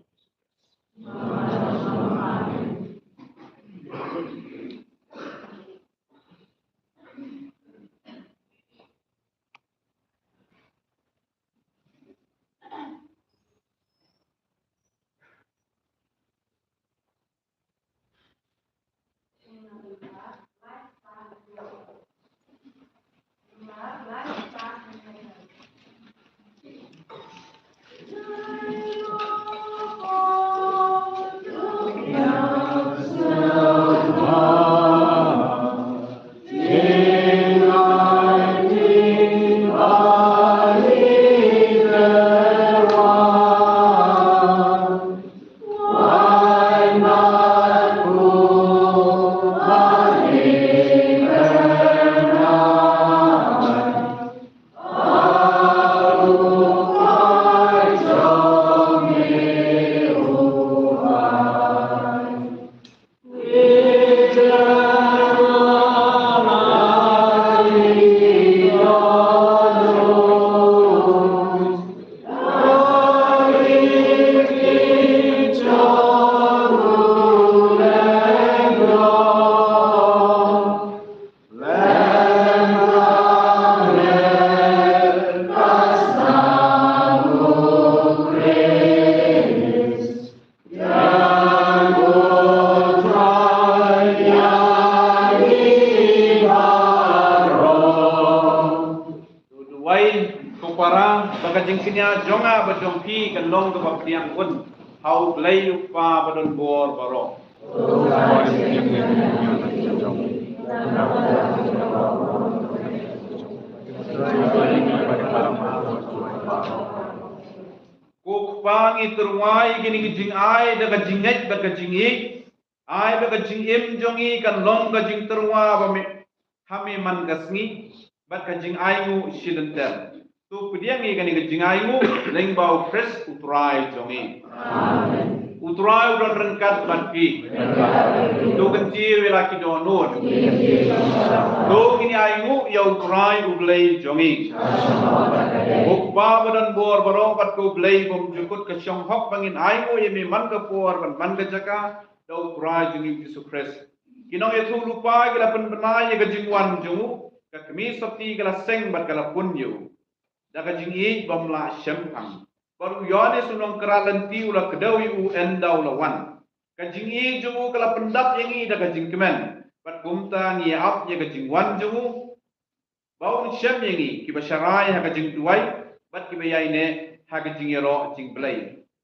Duwai ko para ba ka jingkñia jong nga bad jong phi kan long kaba pdiang un ha U Blei U Kpa ba don bor baroh. Ko Kpa, ngi tyrwa ïa kine ki jingai da ka jingngeit bad ka jingïeit. Ai ba ka jingim jong ngi kan long ka jingtyrwa ba me, ha me man ka sngi bad ka jingainguh shilynter. To pdiang ïa kane ka jingainguh lyngba U Khrist U Trai jong ngi. Amen. U Trai u don ryngkat bad phi. To kyntiew ïa la ki dohnud. To ngin ïa ainguh ïa U Trai U Blei jong ngi. Ko Kpa ba don bor baroh bad ko Blei bymjukut, ka shong hok ba ngin ainguh ïa me man ka por bad man ka jaka da U Trai jong ngi U Jisu Khrist. Ki nongïathuh lypa ki la pynbna ïa ka jingwan jong u, ka kmie sotti ka la seng bad ka la pun ïa u da ka jingïeit bym lah shemphang. Bad u Ïoannis u nongkynrad lynti u la kdew ïa u ynda u la wan. Ka jingïeit jong u ka la pyndap ïa ngi da ka jingkmen. Bad kumta ngi ïa ap ïa ka jingwan jong u, ba un shem ïa ngi kiba sharai ha ka jingduwai bad kiba ïaineh ha ka jingïaroh jingblei.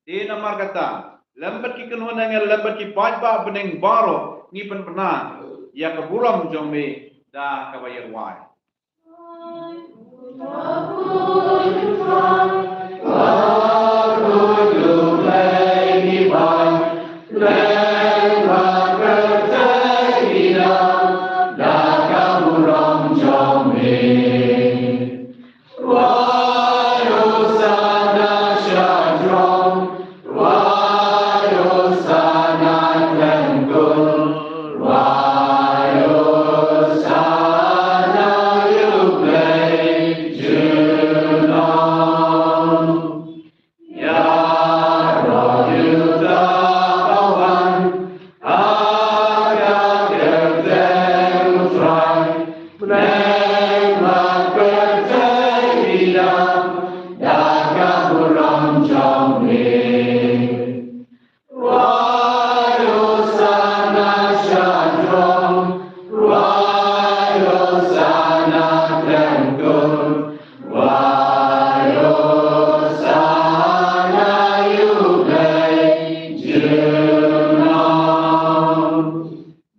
Te namar kata, lem bad ki kynhun angel, lem bad ki paidbah bneng baroh, ngi pynbna ïa ka burom jong me da kaba ïarwai.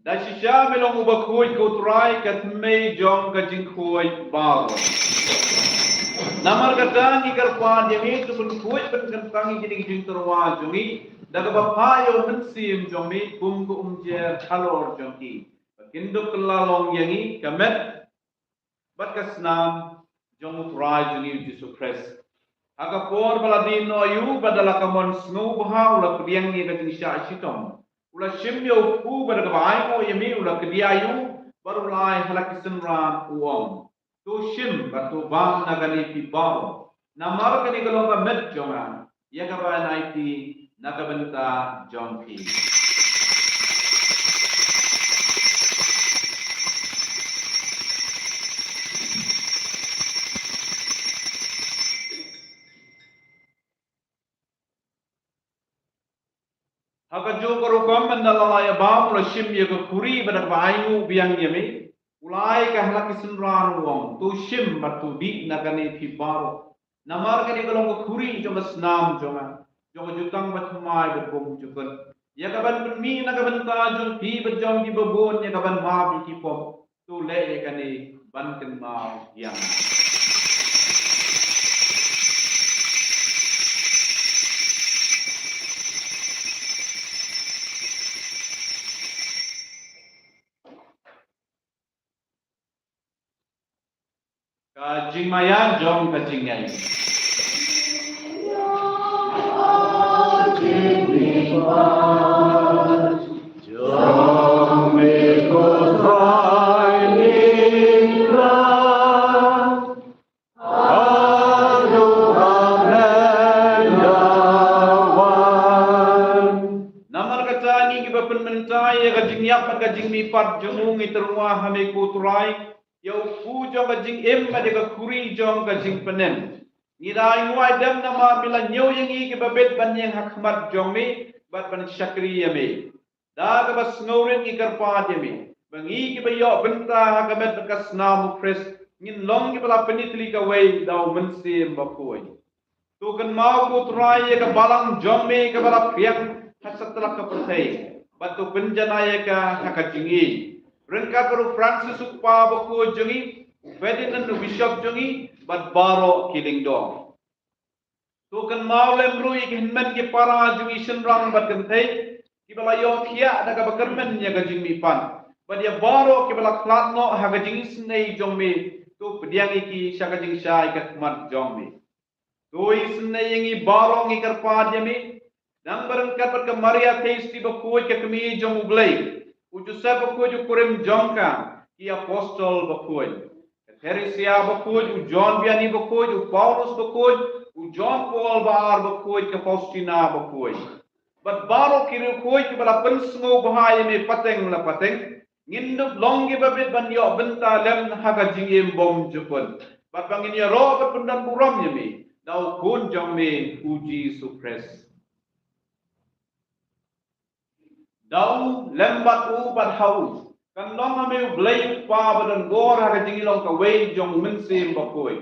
Da shisha me long uba khuid ko Trai, ka tmei jong ka jingkhuid baroh. Namar kata ngi kyrpad ïa me to pynkhuid pynkyntang ïa kine ki jingtyrwa jong ngi da kaba phah ïa u Mynsiem jong me kum ka umjer halor jong ki, ba kin dup kylla long ïa ngi ka met bad ka snam jong u Trai jong ngi u Jisu Khrist. Ha ka por ba la die noh ïa u bad da la ka mon sngewbha u la pdiang ïa ka jingshah shitom. U la shim ïa u kpu bad da kaba ainguh ïa me u la kdiah ïa u bad u la ai ha la ki synran u ong, to shim bad to bam na kane phi baroh. Namar kane ka long ka met jong nga, ïa kaba ngan aiti na ka bynta jong phi. Ha kajuh ka rukom, ynda la la ïa bam, u la shim ïa ka khuri bad da kaba ainguh biang ïa me, u la ai ka ha la ki synran u ong, to shim bad to dih na kane phi baroh. Namar kane ka long ka khuri jong ka snam jong nga, jong ka jutang bathymmai bad bymjukut, ïa kaban pynmih na ka bynta jong phi bad jong kiba bun, ïa kaban map ïa ki pop. To leh ïa kane ban kynmaw ïa nga. Ka jingmaïan jong ka jingngeit. Namar kata ngi kiba pynmynta ïa ka jingïap bad ka jingmihpat jong u ngi tyrwa ha me ko Trai, ïa u kpu jong ka jingim bad ïa ka khuri jong ka jingpynim. Ngi da ainguh aidem namar me la ñiew ïa ngi kiba bit ban ïeng ha khmat jong me bad ban shakri ïa me. Da kaba sngewrit ngi kyrpad ïa me ba ngi kiba ïoh bynta ha ka met bad ka snam u Khrist ngin long kiba la pynitylli kawei da u Mynsiem Bakhuid. To kynmaw ko Trai ïa ka balang jong me kaba la phriang ha satlak ka pyrthei, bad to pynjanai ïa ka ha ka jingïeit, ryngkat bad u Francis u Kpa Bakhuid jong ngi, u Ferdinand u Bishop jong ngi, bad baroh ki lyngdoh. To kynmaw lem ruh ïa ki hynmen ki para jong ngi shynrang bad kynthei kiba la ïohthiah da kaba kyrmen ïa ka jingmihpat, bad ïa baroh kiba la khlad noh ha ka jingisynei jong me, to pdiang ïa ki sha ka jingshai ka khmat jong me. To isynei ïa ngi baroh ngi kyrpad ïa me, Nang ba ryngkat bad ka Maria Theisotti bakhuid ka kmie jong U Blei, u Joseph bakhuid u kurim jong ka, ki apostol bakhuid, ka Theresia bakhuid, u John Vianney bakhuid, u Paulus bakhuid, u John Paul ba ar bakhuid, ka Faustina bakhuid, bad baroh ki riewkhuid kiba la pynsngewbha ïa me pateng la pateng, ngin dup long kiba bit ban ïoh bynta lem ha ka jingim bymjukut, bad ba ngin ïaroh bad pyndonburom ïa me da u Khun jong me u Jisu Khrist. Da u, lem bad u, bad ha u, kan long ha me U Blei U Kpa ba don bor ha ka jinglong kawei jong U Mynsiem Bakhuid,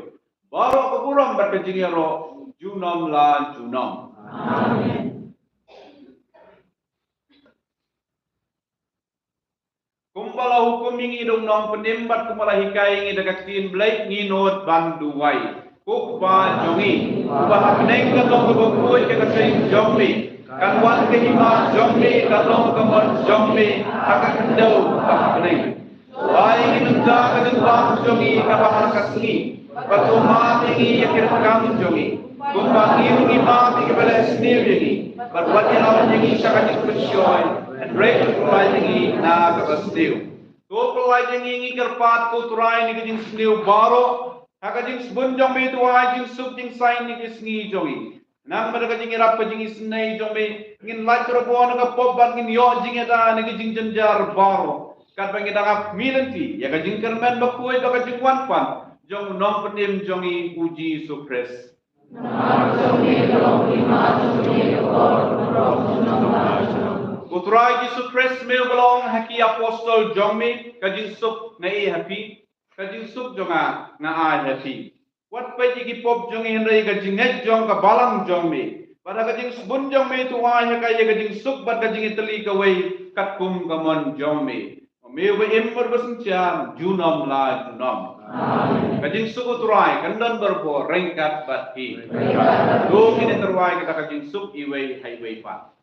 baroh ka burom bad ka jingïaroh junom la junom. Amen. Kumba la hukum ïa ngi da u Nongpynim bad kumba la hikai ïa ngi da ka ktien Blei, ngi nud ban duwai. Ko Kpa jong ngi, uba ha bneng, ka long kaba khuid ka kyrteng jong me. Kan wan ka hima jong me, kan long ka mon jong me ha ka khyndew bad ha bneng. Ai ïa ngi mynta ka jingbam jong ngi kaba ha ka sngi, bad to map ïa ngi ïa ki riewkam jong ngi, kumba ngi ruh ngi map ïa kiba leh sniew ïa ngi. Bad wat ïalam ïa ngi sha ka jingpynshoi, hynrei to pynlait ïa ngi na kaba sniew. To pynlait ïa ngi, ngi kyrpad, ko Trai, na ka jingsniew baroh. Ha ka jingsbun jong me to ai jingsuk jingsaiñ na ka sngi jong ngi. Nang ba da ka jingïarap ka jingisynei jong me, ngin lait kyrpad na ka pop bad ngin ïoh jingïada na ka jingjynjar baroh, katba ngi dang ap khmih lynti ïa ka jingkyrmen bakhuid bad ka jingwan pat jong u Nongpynim jong ngi u Jisu Khrist. Ko Trai Jisu Khrist, me uba la ong ha ki apostol jong me, ka jingsuk nga ai ha phi, ka jingsuk jong nga nga ai ha phi. Wat peit ïa ki pop jong ngi, hynrei ka jingngeit jong ka balang jong me. Bad ha ka jingsbun jong me to ai ha ka ïa ka jingsuk bad ka jingïatylli kawei katkum ka mon jong me. Me uba im bad ba synshar junom la junom. Amen. Ka jingsuk u Trai kan don barabor ryngkat bad phi. To ngin ïa tyrwa ïa kata ka jingsuk iwei ha iwei pat.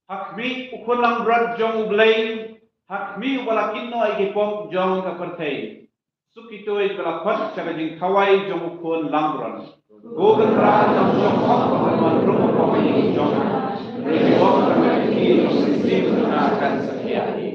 Ha khmih u Khun langbrot jong U Blei, ha khmih uba la kynnoh ïa ki pop jong ka pyrthei. Suk kito kiba la khot sha ka jingkhawai jong u Khun langbrot. Ko Kynrad jong ka shongkun, wan rung ha ka pop jong nga. Hynrei wan ha ka kti jong u Mynsiem jong nga kan sa thiah hi.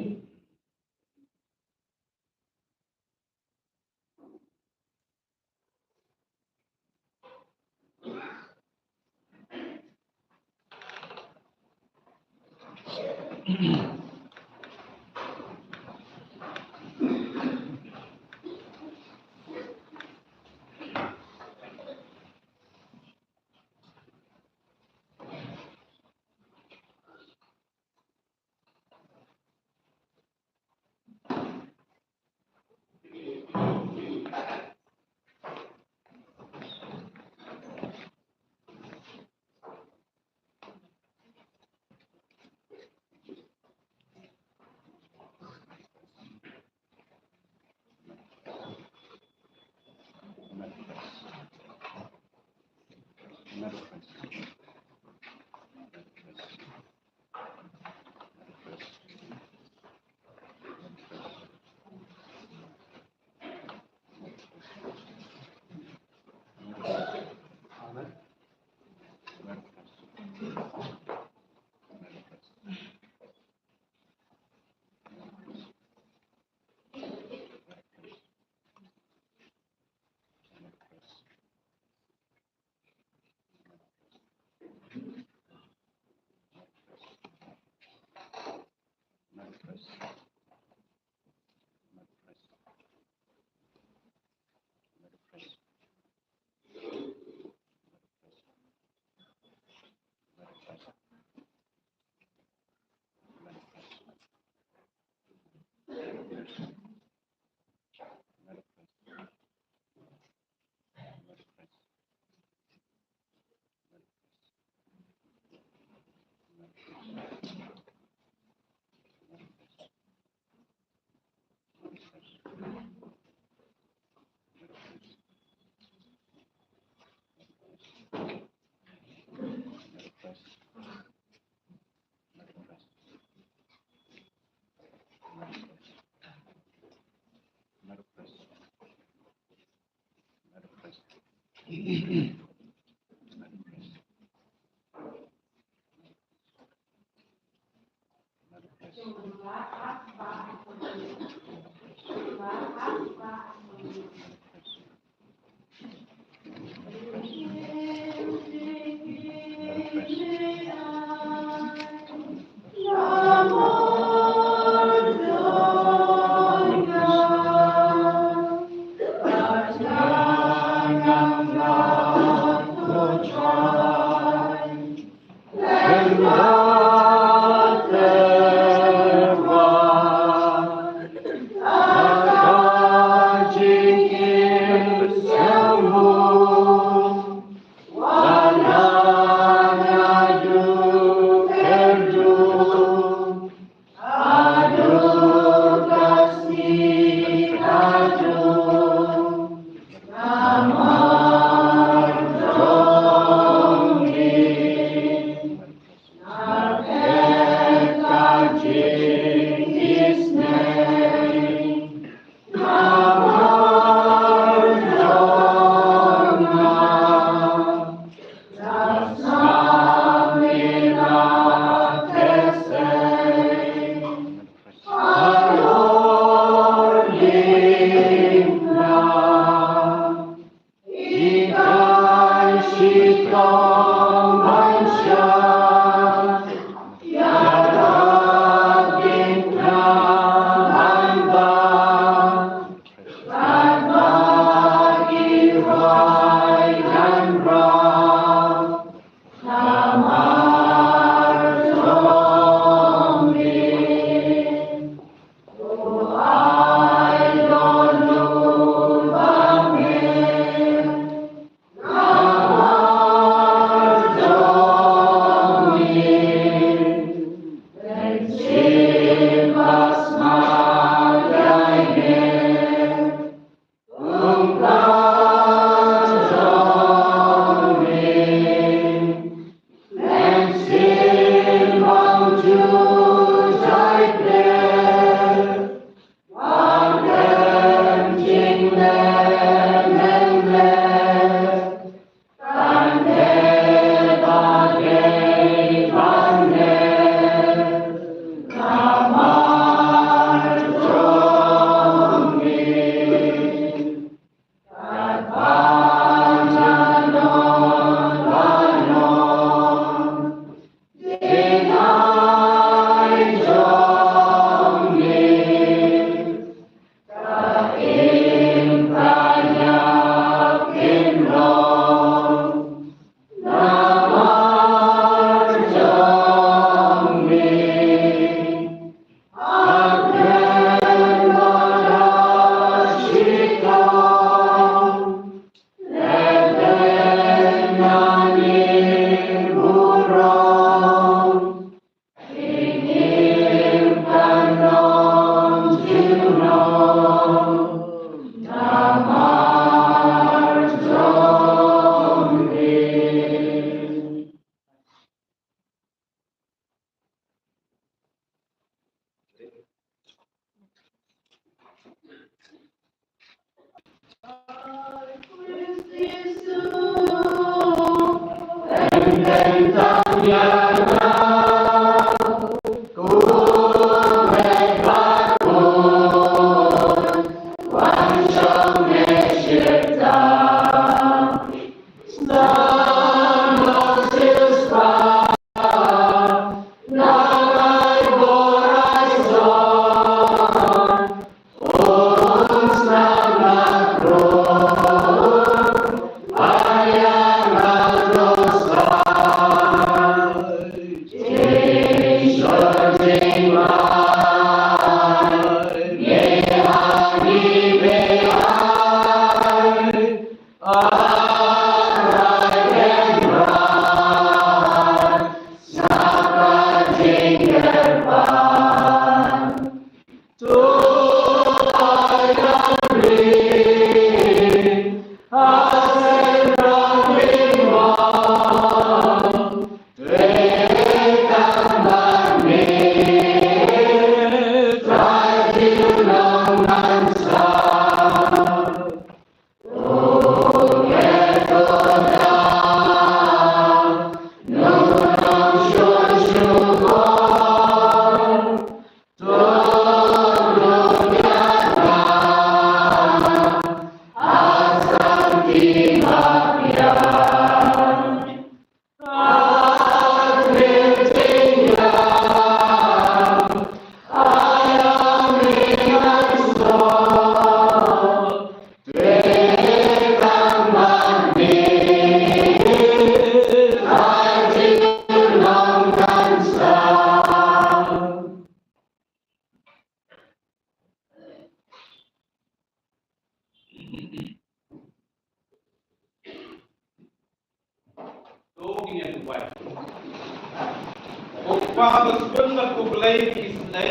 Khublei, khublei, khublei.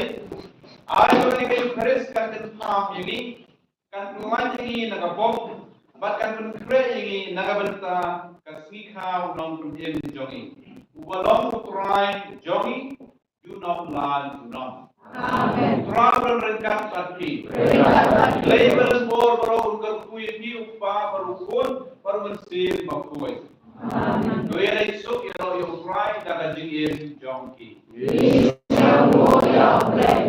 Ai ba ka Eukharist kan kynmaw ïa ngi, kan pyllait ïa ngi na ka bok, bad kan pynkhreh ïa ngi na ka bynta ka sngi khaw nongpynim jong ngi. Uba long u Trai jong ngi, junom la junom. Amen. U Trai un ryngkat bad phi. Ryngkat bad phi. Lei bad bor baroh un kyrkhu ïa phi, u Kpa bad u Khun bad u Mynsiem Bakhuid. Amen. To ïa leit suk ïaroh ïa u Trai da ka jingim jong ki. Ïa u Blei.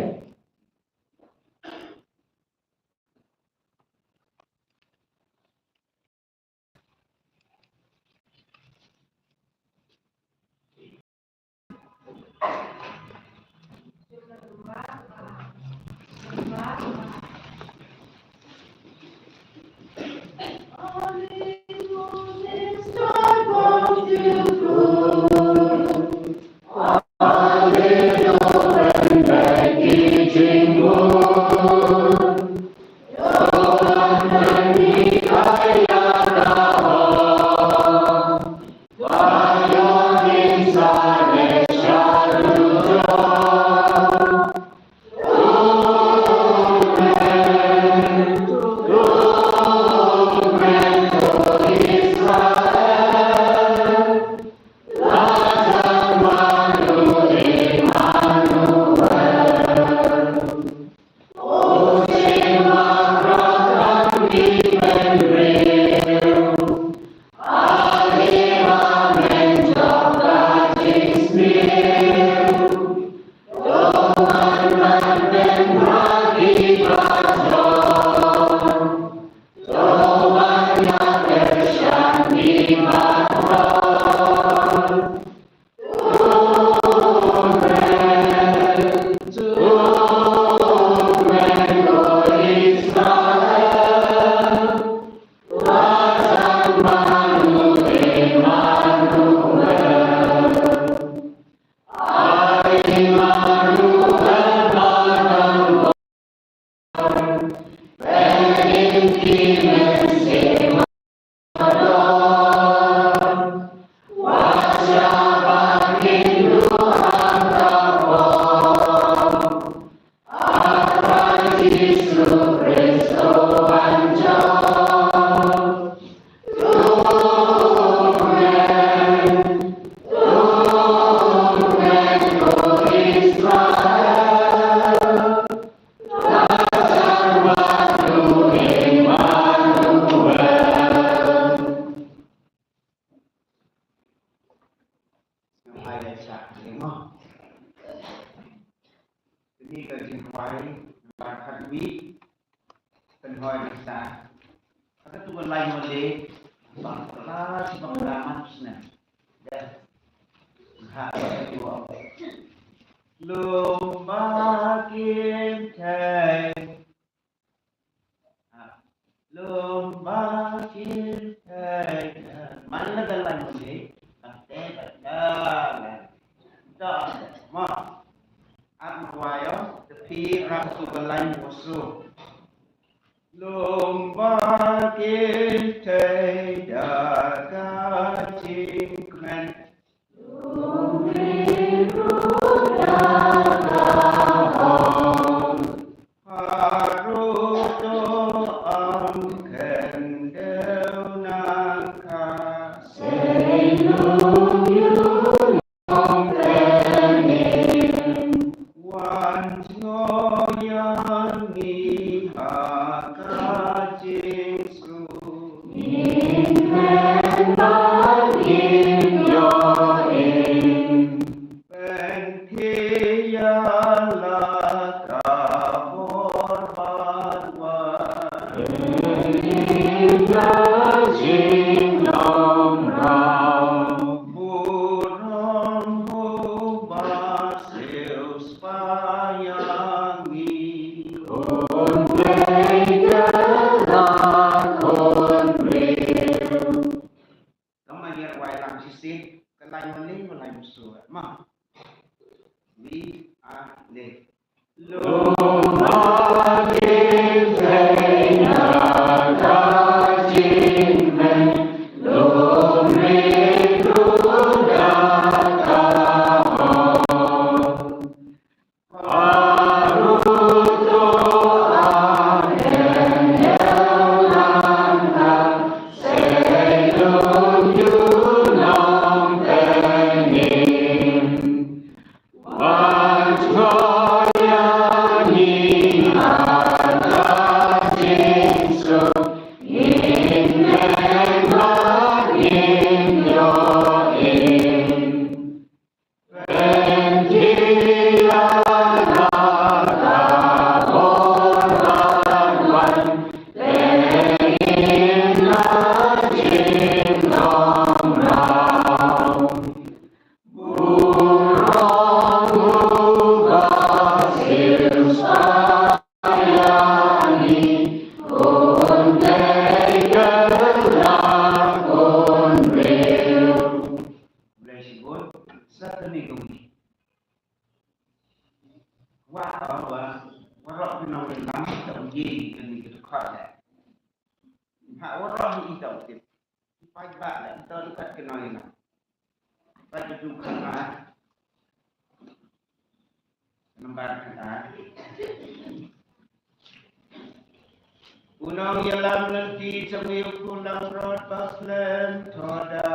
Kane ka jingkhwai, ba khatwei, kan hoi sa. Kata tu ka lain mole, ba kala si ba kala mat sna. Ya. Ha, tu. Lum ba kin thei. Lum ba kin thei. Mana dalam ni, kate dalam. Dah, ma. Ak ma wayo, tepi rak tu dalam musuh. Lum ba kin thei da ka jingkmen. Wan jngoh ïa ngi ha ka jingsuk. Ngin kmen bad ngin ïoh im. Pynthikna ïa la ka bor bad wan. Pynthikna ïa la ka jinglong raw. Burom uba siew spah ïa ngi. Khun Blei kylla khun briew. Tang ma ïa wai lang shisien, ka lain ma lei, ma lain ma sur. Ma. Wi, a, le. Lum ba kin thei na ka jingkmen, lum rit ruh da ka hok. Bless you, God. Suddenly, go. Wa, wa, wa, waroh ki nongïalam, ki nongïalam, ki nongïalam. Ha, waroh ki nongïalam. Paidbah leh, to dekat ki nongïalam. Paidbah tu kan, ah. Nambar kan, ah. U nongïalam lynti jong ngi u Khun Langbrot Bakhlem Thoda.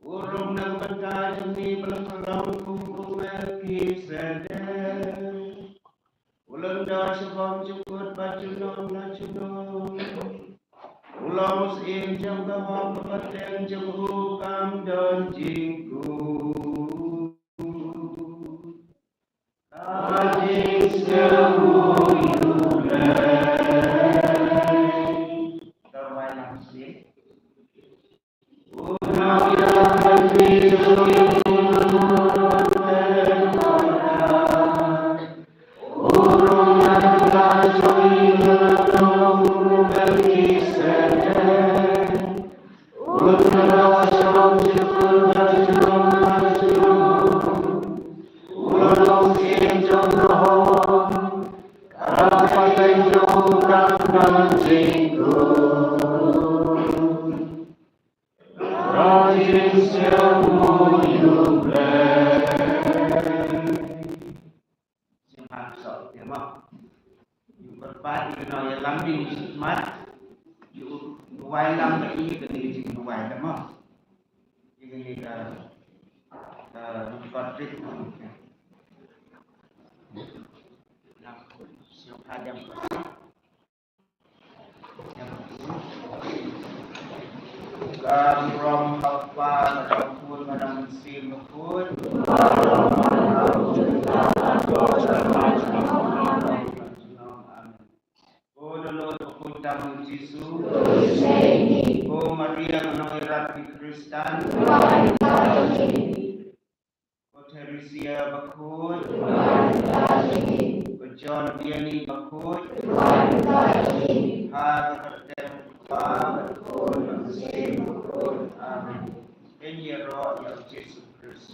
U rung na ka bynta jong ngi ba la kyrpang kum u Melkisedek. U lyngdoh shaphang jukut bad junom la junom. U long u syiem jong ka hok bad ka pateng jong u kam don jingkut. Ka jingsngew u Blei. Ka rwai lang sien. Sngewbha suk ïa mo. Ïa u kyrpad ïa u nongïalam, ïa u sngewbha ïa u wai lam, ïa kane ka jingwai lam mo. Ïa kane ka, ka, ka Patrick. Sngewbha ïa mo. Ka burom ha u Kpa bad ha u Khun bad ha u Mynsiem Bakhuid. Amen. Ko Dohnud bakhuid tam u Jisu. Ko Maria ka nongïarap ki Khristan. Ko Theresia Bakhuid. Ko John Vianney Bakhuid. Ha ka kyrteng u Kpa bad u Khun bad u Mynsiem Bakhuid. Amen. Ngin ïaroh ïa u Jisu Khrist.